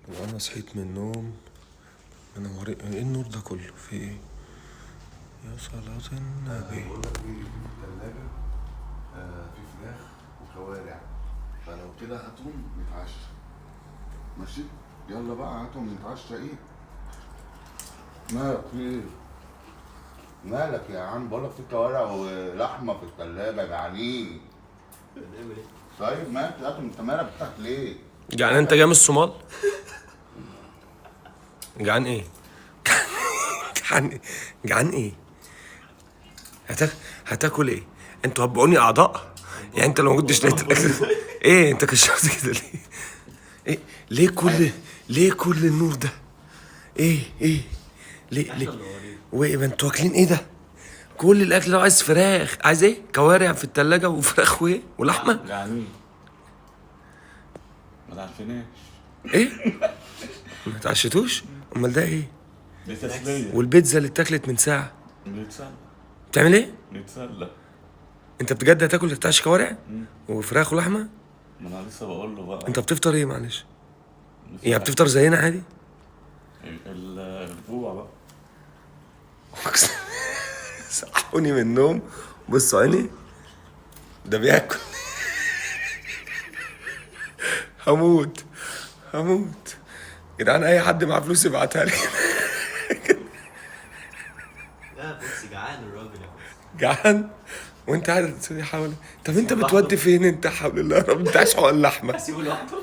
وانا صحيت من النوم منورين. ايه النور ده كله؟ في ايه؟ يا صلاة النبي. بقول لك ايه، في الثلاجة في فراخ وكوارع، فلو كده هاتهم نتعشى. ماشي، يلا بقى هاتهم نتعشى. ايه مالك؟ في ايه؟ مالك يا عم؟ بقول لك في كوارع ولحمه في الثلاجة، جعانين. بنعمل ايه؟ طيب ماشي هاتهم. انت مالك بتاعك ليه؟ جعان انت جاي من الصومال؟ جعان ايه؟ جعان ايه؟ جعان ايه؟ هتاكل ايه؟ انتوا هتبقوني اعضاء؟ يعني انت لو ما كنتش لقيت الاكل ايه؟ انت كشرت كده ليه؟ ايه ليه كل ليه كل النور ده؟ ايه ايه ليه ليه؟ وايه ما انتوا واكلين ايه ده؟ كل الاكل ده عايز فراخ، عايز ايه؟ كوارع في التلاجة وفراخ وايه؟ ولحمة؟ جعانين، ما تعرفناش. ايه؟ ما اتعشيتوش؟ امال ده ايه؟ دي تسلية. والبيتزا اللي اتاكلت من ساعة بنتسلى. بتعمل ايه؟ بنتسلى. انت بجد هتاكل تتعشى كوارع؟ وفراخ ولحمة؟ ما انا لسه بقول له بقى. انت بتفطر ايه معلش؟ لسه يعني بتفطر زينا عادي؟ الجوع بقى. صحوني من النوم، بصوا عيني ده بياكل. هموت هموت جدعان، اي حد معاه فلوس يبعتها لي. لا بص، جعان الراجل يا بص. جعان وانت قاعد تقولي حول. طب انت بتودي فين انت؟ حول الله يا رب، انت عايش حول اللحمة. اسيبه لوحده؟